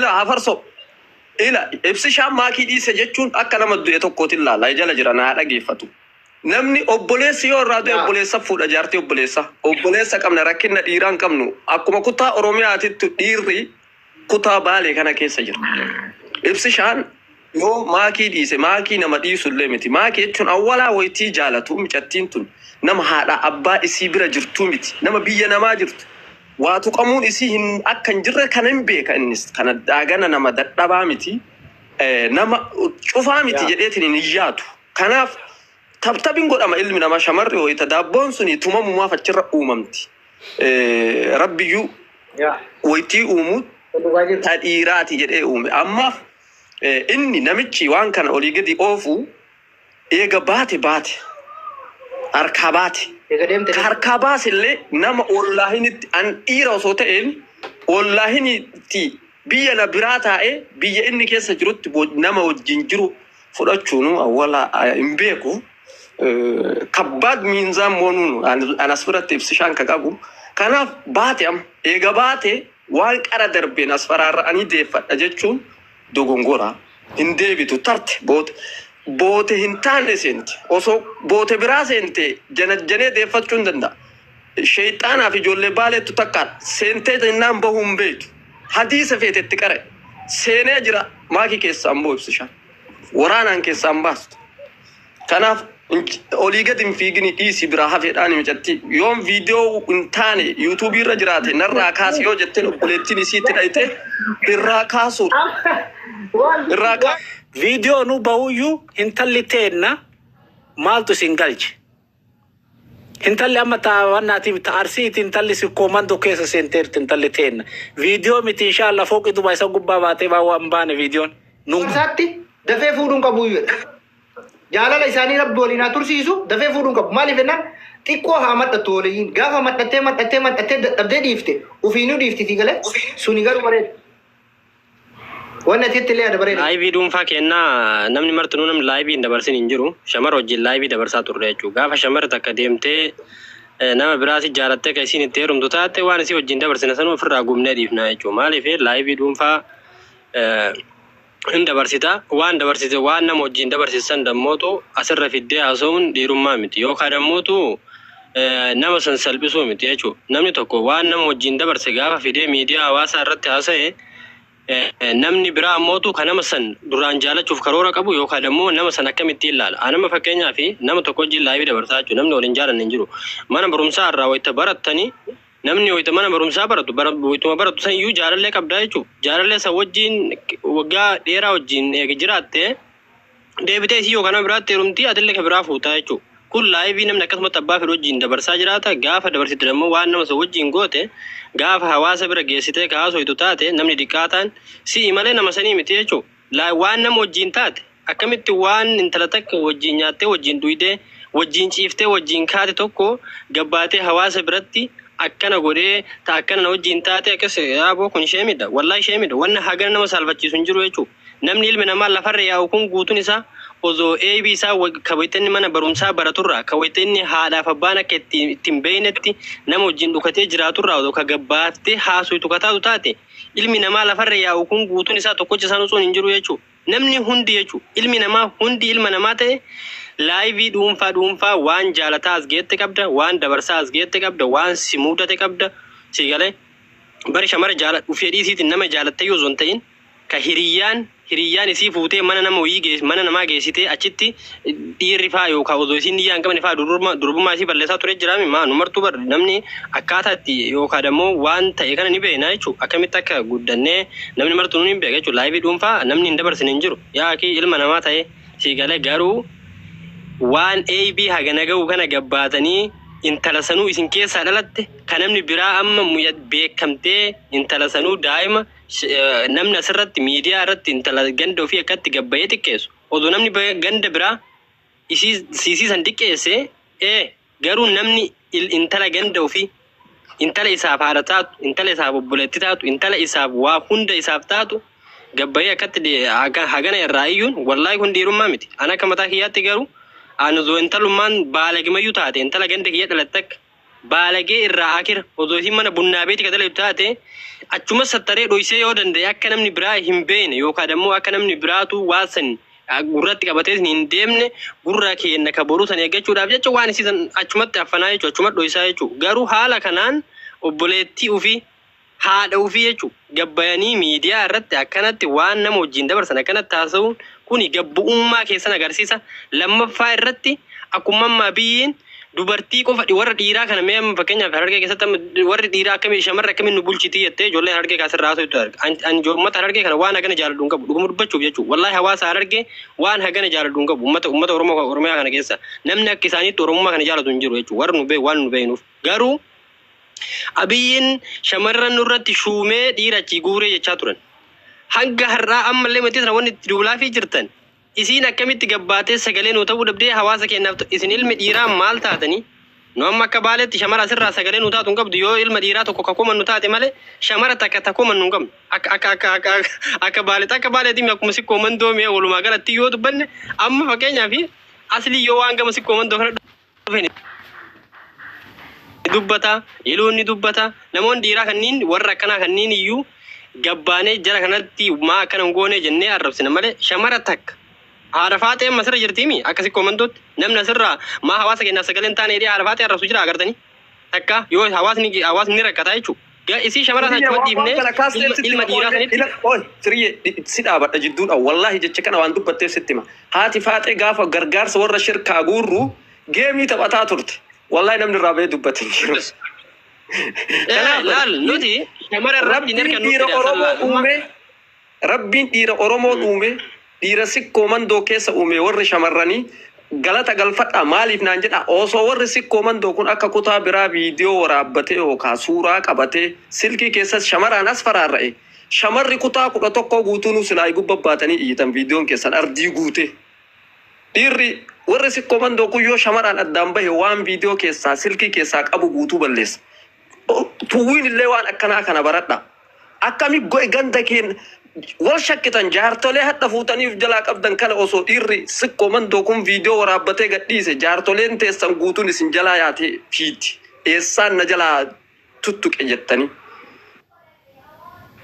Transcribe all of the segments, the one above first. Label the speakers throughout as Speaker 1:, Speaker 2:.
Speaker 1: Ila hafarso. Ila Ibsishaan maakii dhiise jechuun akka nama du'e tokkootiin laala. Jala jira naa dhageeffatu. Namni obboleessi yoo irraa du'e obboleessa fuudha, jaartii obboleessa. Obboleessa qabna, rakkina dhiiraa hin qabnu. Akkuma kutaa Oromiyaatitti dhiirri kutaa Baalee kana keessa jira. Ibsishaan yoo maakii dhiise, maakii nama dhiisu illee miti. Maakii jechuun awwalaa wayitii jaalatu micattiin tun nama haadha abbaa isii bira jirtuu miti. Nama biyya namaa jirtu. Waa tuqamuun isii hin akka hin jirre kana hin beeka innis. Kana daagana nama dadhabaa miti. Nama cufaa miti jedheetiin hin yaadu. Kanaaf tabtabin godhama ilmi namaa, shamarri wayita daabboon suni tumamumaaf achirra uumamti. Rabbiyyuu wayitii uumu ta dhiiraati jedhee uume. Ammaaf inni namichi waan kana olii gadi oofu eega baate baate harkaa baate.
Speaker 2: Eega deemte.
Speaker 1: Ka harkaa baase illee nama ollaahinitti an dhiira osoo ta'een ollaahinitti biyya na biraa taa'ee biyya inni keessa jirutti nama wajjin jiru fudhachuun awwala hin beeku. Kabbaad miinzaan moonuun an as biratti Ibsishaan ka qabu. Kanaaf baate amma eega baate waan qara darbeen as faraarra'anii deeffadha jechuun dogongora. Hin deebitu, tarte boote. Boote hin taane seente. Osoo boote biraa seente janajjanee deeffachuu hin danda'a. Sheeyxaanaaf ijoollee Baaleettu takkaadha. Seentee jennaan bahuu hin beektu. Hadiisa feete itti qara'e. Seenee jira maakii keessaa immoo Ibsishaan. Waraanaan keessaa hin baastu. Kanaaf olii gadi hin fiigini, dhiisi, biraa hafeedhaan micatti. Yoon viidiyoo hin taane yuutuubii irra jiraate narraa kaasi yoo jetteen obboleettiin isiitti dhayite irraa kaasuudha. Irraa kaasu.
Speaker 3: Viidiyoo nu bahuyyuu intalli teenna maaltu isin galche? Intalli amma taawwannaatiif ta Arsiiti, intalli sikkoo mandoo keessa seenteerti intalli teenna. Viidiyoo miti, inshallah fooqi duba isa gubbaa baatee waan baane viidiyoon.
Speaker 2: Nun Isaatti dafee fuudhuun qabu jedha. Jaalala isaanii Rabbi waliin haa tursiisu, dafee fuudhuun qabu. Maaliif jennaan, xiqqoo haa madhattu waliin. Gaafa madhattee madhattee madhattee dadhabdee dhiifte, ufiinuu dhiifti galee suni garuu bareeda. Wanni ati itti illee yaada bareeda.
Speaker 4: Live dhuunfaa kennaa namni martinuu namni live hin dabarsin hin jiru. Shamara wajjin live dabarsaa turre jechuudha. Gaafa shamarri takka deemtee nama biraas jaalattee kan isiin itti heerumtu taate, waan isii wajjin dabarsine sanuu ofirraa gubnee dhiifna jechuudha. Maaliif live dhuunfaa hin dabarsita, waan dabarsite, waan nama wajjin dabarsisan dammootu asirra fiddee haasa'uun dhiirummaa miti yookaan dammootu nama san salphisuu miti jechuudha. Namni tokko waan nama wajjin dabarse gaafa fidee miidiyaa hawaasaa irratti haasa'e, namni biraa ammootu kan nama san duraan jaalachuuf karoora qabu yookaan immoo nama san akkamitti ilaala. Anama fakkeenyaaf nama tokko wajjin live dabarsaa jechuudha. Namni waliin jaalanne hin jiru. Mana barumsaa irraa wayita barattanii, namni wayita mana barumsaa baratu wayituma baratu san iyyuu jaalallee qabdaa jechuudha. Jaalallee san wajjin waggaa dheeraa wajjin eega jiraatte, deebitee isii yookaan nama biraatti heerumtii, atillee ka biraa fuutaa jechuudha. Kun live namni akkasumatti abbaa fedhu wajjin dabarsaa jiraata. Gaafa dabarsite immoo waan nama san wajjin goote gaafa hawaasa bira geessitee kaasoitu taate, namni diqqaataan si'i malee nama sanii miti jechuudha. Waan nama wajjin taate akkamitti waan intala takka wajjin nyaattee, wajjin dhuydee, wajjin ciiftee, wajjin kaate tokko gabbaatee hawaasa biratti akkana godhee ta akkana na wajjin taate akkas yaaboo, kun ishee midha. Wallaahi ishee midha. Wanna hagana nama saalfachiisu hin jiru jechuudha. Namni ilmi namaa lafarra yaa'u kun guutuun isaa osoo eebii isaa ka wayita inni mana barumsaa baraturraa, ka wayita inni haadhaaf abbaan akka ittiin beeynetti nama wajjin dhukatee jiraaturraa osoo ka gabbaaftee haasuytu ka taatu taate, ilmi namaa lafarra yaa'u kun guutuun isaa tokkocha isaan osoo hin jiru jechuudha. Namni hundi jechuudha. Ilmi namaa hundi ilma namaa ta'e live dhuunfaa dhuunfaa waan jaalataa as geette qabda, waan dabarsaa as geette qabda, waan si mudate qabda. Si galee bari shamara jaala fedhii isiitiin nama jaalattee yoo osoo hin ta'in, ka hiriyyaan hiriyyaan isii fuutee mana nama wayii mana namaa geessitee, achitti dhiirri faa yookaan osoo isiin niyyaa hin qabne faa durbummaa isii balleessaa ture jiraami. Maa nu martuu bar namni akkaataa itti yookaan immoo waan ta'e kana ni beekna jechuudha. Akkamitti akka guddannee namni martuu ni beeka jechuudha. Live dhuunfaa namni hin dabarsine hin jiru. Yaa akii ilma namaa ta'e sii galee garuu waan eebii hagana ga'u kana gabbaatanii intala sanuu isin keessaa dhalatte, kan namni biraa amma beekamtee intala sanuu daa'ima namni asirratti miidiyaa irratti intala ganda ofii akkatti gabbayee xiqqeessu, odoo namni ganda biraa isii siisii san xiqqeesse ee, garuu namni intala ganda ofii, intala isaaf haadha taatu, intala isaaf obboleetti taatu, intala isaaf waa hunda isaaf taatu gabbayee akkatti hagana irraa iyyuun, wallaahi kun dhiirummaa miti. Ana akka mataa kiyyaatti garuu ani osoo intalummaan baalagimayyuu taate, intala ganda kiyya dhalatte akka Baalagee irraa akira osoo isiin mana bunnaa beeti ka dalagu taate achuma sattaree dhoysee yoo danda'e akka namni biraa hin beekne yookaan ammoo akka namni biraatu waan san gurratti qabatee hin deemne gurra keenya ka boruu san eeggachuudhaaf jecha waan isii san achumatti affanaa jechuudha, achuma dhoysaa jechuudha. Garuu haala kanaan obboleettii ofii, haadha ofii jechuudha, gabbayanii miidiyaa irratti akkanatti waan nama wajjin dabarsan akkanatti haasa'uun kuni gabbu'ummaa keessan agarsiisa. Lammaffaa irratti akkuma ammaa biyyiin dubartii qofa warra dhiiraa kana mee amma fakkeenyaaf Harargee keessatti amma warri dhiiraa akkamii shamarri akkamiin nu bulchitii jettee ijoolleen Harargee kaasirraa haasa'utu arga. Ani uummata Harargee kana waan hagana jaaladhu hin qabu, dhuguma dubbachuuf jechuudha. Wallaahi hawaasa Harargee waan hagana jaaladhu hin qabu. Uummata Oromoo Oromiyaa kana keessa namni akka isaaniitti Oromummaa kana jaalatu hin jiru jechuudha. Warri nu beeku waan nu beeknuuf. Garuu Abiyyiin shamarran nurratti shuumee dhiira achii guuree jechaa turan. Hanga har'aa ammallee miti sana wanni itti duulaafii jirtan. Isiin akkamitti gabbaatee sagalee nuu ta'uu dhabdee hawaasa keenyaaf isin ilmi dhiiraa maal taatanii? Nu amma akka Baaleetti shamara asirraa sagalee nuu taatu hin qabdu, yoo ilma dhiiraa tokko ka komannu taate malee shamara takka ta komannu hin qabnu. Akka akka akka akka akka Baaleetti, akka Baaleetti akkuma Sikkoo Mandoo mee walumaa galatti yoo dubbanne amma fakkeenyaaf aslii yoo waan gama Sikkoo Mandoo kana dhufe dubbata, iluun ni dubbata, namoonni dhiiraa kanneen warra akkanaa kanneen iyyuu gabbaanee jara kanatti maa akkana hin goone jennee arrabsina malee shamara takka haadha Faaxee amma asirra jirtiimi akka Sikkoo Mandootti namni asirraa maa hawaasa keenyaaf sagalee hin taane jedhee haadha Faaxee arrabsu jira agartanii takka yoo hawaasni ni rakkataa jechuudha. Isii shamara sana achuma dhiifnee ilma dhiiraa sanitti.
Speaker 1: Oi, siriyyee si dhaabadha jidduudha. Wallaahi jecha kana waan dubbatteef sitti hima. Haati Faaxee gaafa gargaarsa warra shirkaa guurru geemii taphataa turte. Wallaahi namni irraa bahee dubbate hin jiru.
Speaker 4: Laal, nuti shamara irratti hin
Speaker 1: Rabbiin
Speaker 4: hirkannu.
Speaker 1: dhiira Oromoo uume, Rabbiin dhiira Oromoo uume, dhiira Sikkoo Mandoo keessa uume, warri shamarranii galata galfadha. Maaliif naan jedha, osoo warri Sikkoo Mandoo kun akka kutaa biraa viidiyoo waraabbatee yookaan suuraa qabatee silkii keessas shamaraan as faraarra'e, shamarri kutaa 11 guutuunuu silaa gubba baatanii iyyitan viidiyoon keessan ardii guute. Dhiirri warri Sikkoo Mandoo kun yoo shamaraan addaan bahe waan viidiyoo keessaa silkii keessaa qabu guutuu balleessa. Tuwwiin illee waan akkanaa kana baradha. Akkami go'e ganda keen wal shakkitan, jaartolee hadha fuutaniif jalaa qabdan kana osoo dhiirri Sikkoo Mandoo kun viidiyoo waraabbatee gadhiise, jaartoleen teessan guutuun isin jalaa yaate fiiti. Eessaan na jalaa tuttuqe jettanii.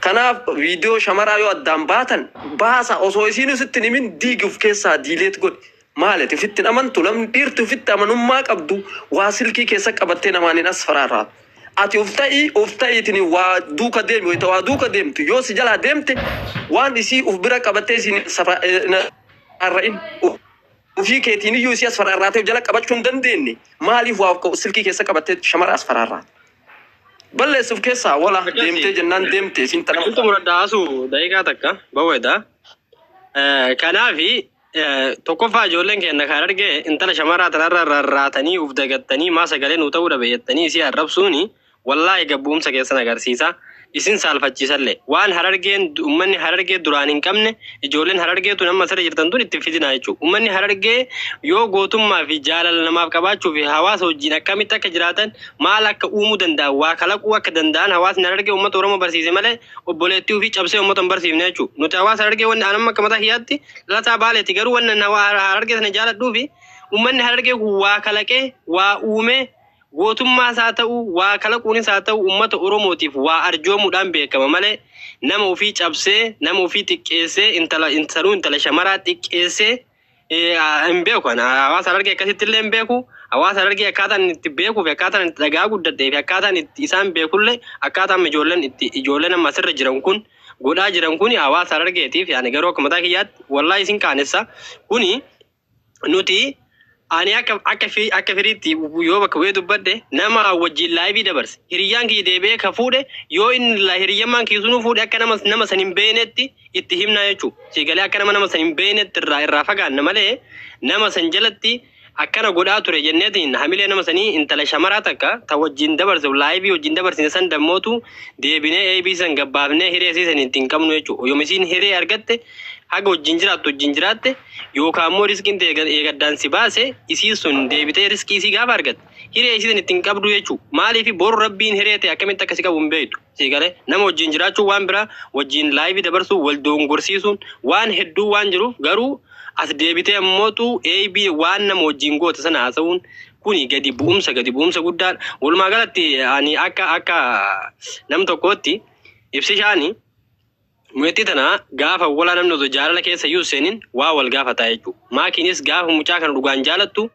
Speaker 1: Kanaaf viidiyoo shamaraa yoo addaan baatan baasa, osoo isiin sitti himin diigi, of keessaa delete godhi. Maali ofitti hin amantu? Namni dhiirti ofitti amanummaa qabdu waa silkii keessa qabattee namaan hin as faraarraatu. Ati of ta'ii, of ta'iitiin waa duuka deemi, wayita waa duuka deemtu yoo si jalaa deemte waan isii uf bira qabattee isin harra'in ofii keetiin iyyuu isii as faraarraatee jala qabachuu hin dandeenye, maaliif waa silkii keessa qabattee shamara as faraarraata? Balleessuuf keessaa wala deemtee jennaan deemte isin tana.
Speaker 4: Wanti muradda haasuu daqiiqaa takka baweedha. Kanaafi tokkoffaa ijoolleen keenya kan arge intala shamaraa tanarra rarraatanii uf dagattanii maa sagalee nuu ta'uu dhabe jettanii isii arrabsuuni wallaahi gabbuumsa keessan agarsiisa. Isin saalfachiisallee waan Harargeen uummanni Harargee duraan hin qabne ijoolleen Harargee tun amma asirra jirtan tun itti fidinaa jechuudha. Uummanni Harargee yoo gootummaa fi jaalala namaaf qabaachuu fi hawaasa wajjin akkamitti akka jiraatan, maal akka uumuu danda'an, waa kalaquu akka danda'an hawaasni Harargee uummata Oromoo barsiise malee obboleettii ofii cabsee uummata hin barsiifne jechuudha. Nuti hawaasa Harargee wanni anamma akka mataa kiyyaatti lataa Baaleeti, garuu wanni Harargee sana jaaladhuu fi uummanni Harargee kun waa kalaqee waa uumee gootummaa isaa ta'u waa kalaquunis haa ta'u uummata Oromootiif waa arjoomuudhaan beekama malee nama ofii cabsee, nama ofii xiqqeessee, intala intaluu intala shamaraa xiqqeessee hin beeku. Hawaasa Harargee akkasitti illee hin beeku. Hawaasa Harargee akkaataan itti beekuu fi akkaataan itti dhagaa guddadhee fi akkaataan itti isaan beekullee akkaataan ijoolleen itti ijoolleen amma asirra jiran kun godhaa jiran kun hawaasa Harargeetiif yaani garuu akka mataa kiyyaatti wallaahi isin qaanessa. Kuni nuti ani akka firiitti yoo bakka bu'ee dubbadhe, nama wajjin live dabarse, hiriyyaan kiyya deebi'ee ka fuudhe, yoo inni hiriyyammaan kiyya sunuu fuudhe, akka nama san hin beeknetti itti himnaa jechuudha. Siigalee akka nama san hin beeknetti irraa fagaanna malee nama san jalatti akkana godhaa ture jenneetiin hamilee nama sanii intala shamaraa takka ta wajjin dabarse, live wajjin dabarsine san dammootu deebinee eebii san gabbaafnee hiree isii ittiin qabnu jechuudha. Yoom isiin hiree argatte haga wajjin jiraattu wajjin jiraatte, yookaan immoo riskiin ta'e eegaddaan si baase isii sun deebitee riskii isii gaafa argatte hiree isii san ittiin qabdu jechuudha. Maaliif boru Rabbiin hiree ta'e akkamitti akkasi qabu hin beektu. Siigalee nama wajjin jiraachuu waan biraa, wajjin live dabarsuu, wal dongorsiisuun waan hedduu waan jiruuf, garuu as deebitee ammootu eebii waan nama wajjin goote sana haasa'uun Kuni gadi bu'umsa gadi bu'umsa guddaadha. Walumaa galatti ani akka akka nam tokkootti ibsishaani mu'etti tana gaafa walaa namni osoo jaalala keessa iyyuu seenin waa wal gaafataa jechuudha. Maakiinis gaafa mucaa kana dhugaan jaalattu.